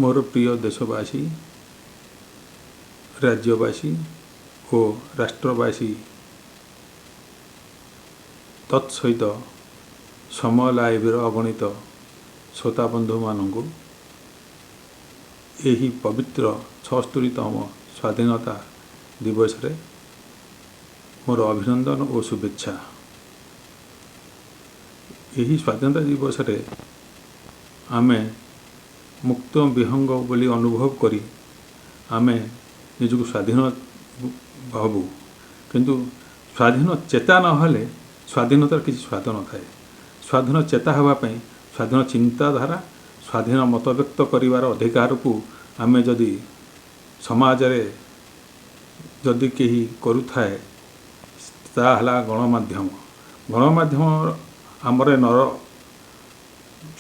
ମୋର ପ୍ରିୟ ଦେଶବାସୀ, ରାଜ୍ୟବାସୀ ଓ ରାଷ୍ଟ୍ରବାସୀ, ତତ୍ ସହିତ ସମୟ ଲାଇଭ୍ର ଅଗଣିତ ଶ୍ରୋତା ବନ୍ଧୁମାନଙ୍କୁ ଏହି ପବିତ୍ର 76ତମ ସ୍ୱାଧୀନତା ଦିବସରେ ମୋର ଅଭିନନ୍ଦନ ଓ ଶୁଭେଚ୍ଛା। ଏହି ସ୍ୱାଧୀନତା ଦିବସରେ ଆମେ ମୁକ୍ତ ବିହଙ୍ଗ ବୋଲି ଅନୁଭବ କରି ଆମେ ନିଜକୁ ସ୍ୱାଧୀନ ଭାବୁ, କିନ୍ତୁ ସ୍ୱାଧୀନ ଚେତା ନହେଲେ ସ୍ୱାଧୀନତାର କିଛି ସ୍ୱାଦ ନଥାଏ। ସ୍ୱାଧୀନ ଚେତା ହେବା ପାଇଁ ସ୍ୱାଧୀନ ଚିନ୍ତାଧାରା, ସ୍ୱାଧୀନ ମତବ୍ୟକ୍ତ କରିବାର ଅଧିକାରକୁ ଆମେ ଯଦି ସମାଜରେ ଯଦି କେହି କରୁଥାଏ, ତାହା ହେଲା ଗଣମାଧ୍ୟମ। ଗଣମାଧ୍ୟମ ଆମର ନର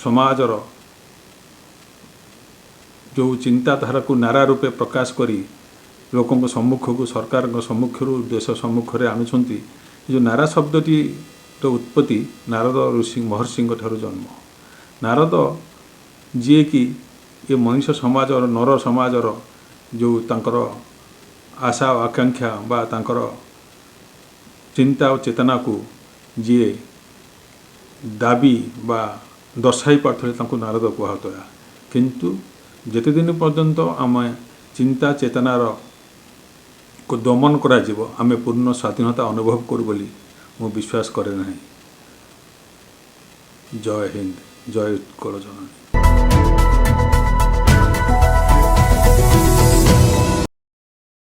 ସମାଜର ଯେଉଁ ଚିନ୍ତାଧାରାକୁ ନାରା ରୂପେ ପ୍ରକାଶ କରି ଲୋକଙ୍କ ସମ୍ମୁଖକୁ, ସରକାରଙ୍କ ସମ୍ମୁଖରୁ ଦେଶ ସମ୍ମୁଖରେ ଆଣୁଛନ୍ତି। ଏ ଯେଉଁ ନାରା ଶବ୍ଦଟିର ଉତ୍ପତ୍ତି ନାରଦ ଋଷି ମହର୍ଷିଙ୍କ ଠାରୁ ଜନ୍ମ। ନାରଦ ଯିଏକି ଏ ମଣିଷ ସମାଜର, ନର ସମାଜର ଯେଉଁ ତାଙ୍କର ଆଶା ଓ ଆକାଂକ୍ଷା ବା ତାଙ୍କର ଚିନ୍ତା ଓ ଚେତନାକୁ ଯିଏ ଦାବି ବା ଦର୍ଶାଇ ପାରୁଥିଲେ, ତାଙ୍କୁ ନାରଦ କୁହାହେଉଥିଲା। କିନ୍ତୁ ଯେତେଦିନ ପର୍ଯ୍ୟନ୍ତ ଆମେ ଚିନ୍ତା ଚେତନାର ଦମନ କରାଯିବ, ଆମେ ପୂର୍ଣ୍ଣ ସ୍ୱାଧୀନତା ଅନୁଭବ କରୁ ବୋଲି ମୁଁ ବିଶ୍ୱାସ କରେ ନାହିଁ। ଜୟ ହିନ୍ଦ, ଜୟ ଉତ୍କଳ ଜନନୀ।